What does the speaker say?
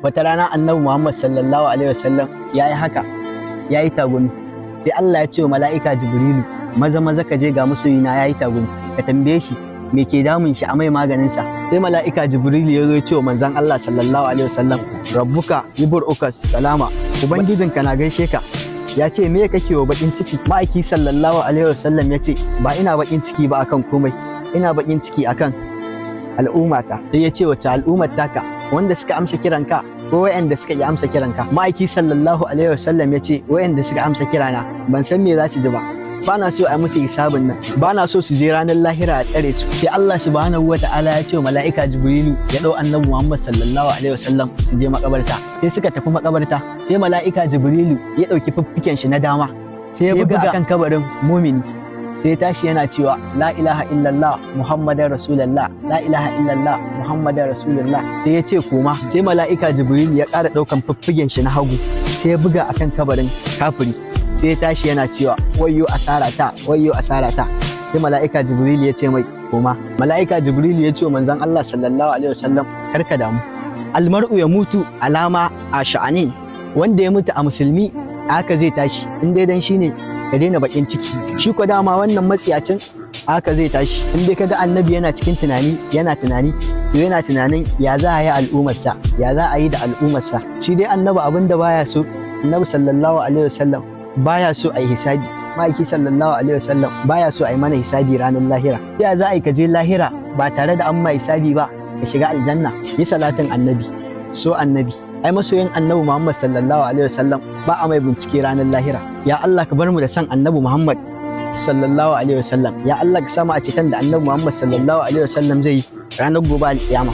Wata rana Annabi Muhammad sallallahu alaihi wasallam ya yi haka, ya yi tagumi. Sai Allah ya ce wa mala'ika Jibrilu, "Maza maza ka je, ga masoyina ya yi tagumi, ka tambaye shi me ke damun shi, a mai maganin sa." Sai mala'ika Jibrilu ya zo ya ce wa manzon Allah sallallahu alaihi wasallam, "Rabbuka yuqri'uka salama, ubangijinka na gaishe ka, ya ce me kake wa bakin ciki?" Ma'aiki sallallahu alaihi wasallam ya ce, "Ba ina bakin ciki ba akan komai, ina bakin ciki akan al'ummata." Sai ya ce, "Wace al'ummar taka? Wanda suka amsa kiranka ko wayanda suka ki amsa kiranka?" Ma'aiki sallallahu alaihi wasallam ya ce, "Wayanda suka amsa kirana, ban san me za su ji ba. Ba na so a yi musu hisabin nan, ba na so su je ranar lahira a tsare su." Sai Allah subhanahu wata'ala ya ce wa mala'ika Jibrilu ya dau Annabi Muhammad sallallahu alaihi wasallam su je makabarta. Sai suka tafi makabarta. Sai mala'ika Jibrilu ya dauki fiffiken shi na dama, sai ya buga akan kabarin mumini. Sai ya tashi yana cewa, "La ilaha illallah, Muhammadar Rasulullah, la ilaha illallah, Muhammadar Rasulullah." Sai ya ce, "Koma." Sai mala'ika Jibrilu ya ƙara ɗaukan fiffigen shi na hagu, sai ya buga akan kabarin kafiri. Sai ya tashi yana cewa, "Wayyo asara ta, wayyo asara ta." Sai mala'ika Jibril ya ce mai, "Koma." Mala'ika Jibril ya ce wa manzon Allah sallallahu alaihi wasallam, "Karka damu, almar'u ya mutu alama a sha'ani, wanda ya mutu a musulmi haka zai tashi. In dai dan shine, ka daina bakin ciki. Shi ko dama wannan matsiyacin haka zai tashi." In dai kaga Annabi yana cikin tunani, yana tunani, to yana tunanin ya za a yi al'ummarsa, ya za a yi da al'ummarsa. Shi dai Annabi abin da baya so, Annabi sallallahu alaihi wasallam baya so a yi hisabi. Ma'aiki sallallahu alaihi wasallam baya so a yi mana hisabi ranar lahira. Ya za a yi ka je lahira ba tare da an ma hisabi ba, ka shiga aljanna? Yi salatin Annabi, so Annabi. Ai masoyin Annabi Muhammad sallallahu alaihi wasallam ba a mai bincike ranar lahira. Ya Allah, ka bar mu da san Annabi Muhammad sallallahu alaihi wasallam. Ya Allah, ka samu a cikin da Annabi Muhammad sallallahu alaihi wasallam zai yi ranar gobe alkiyama.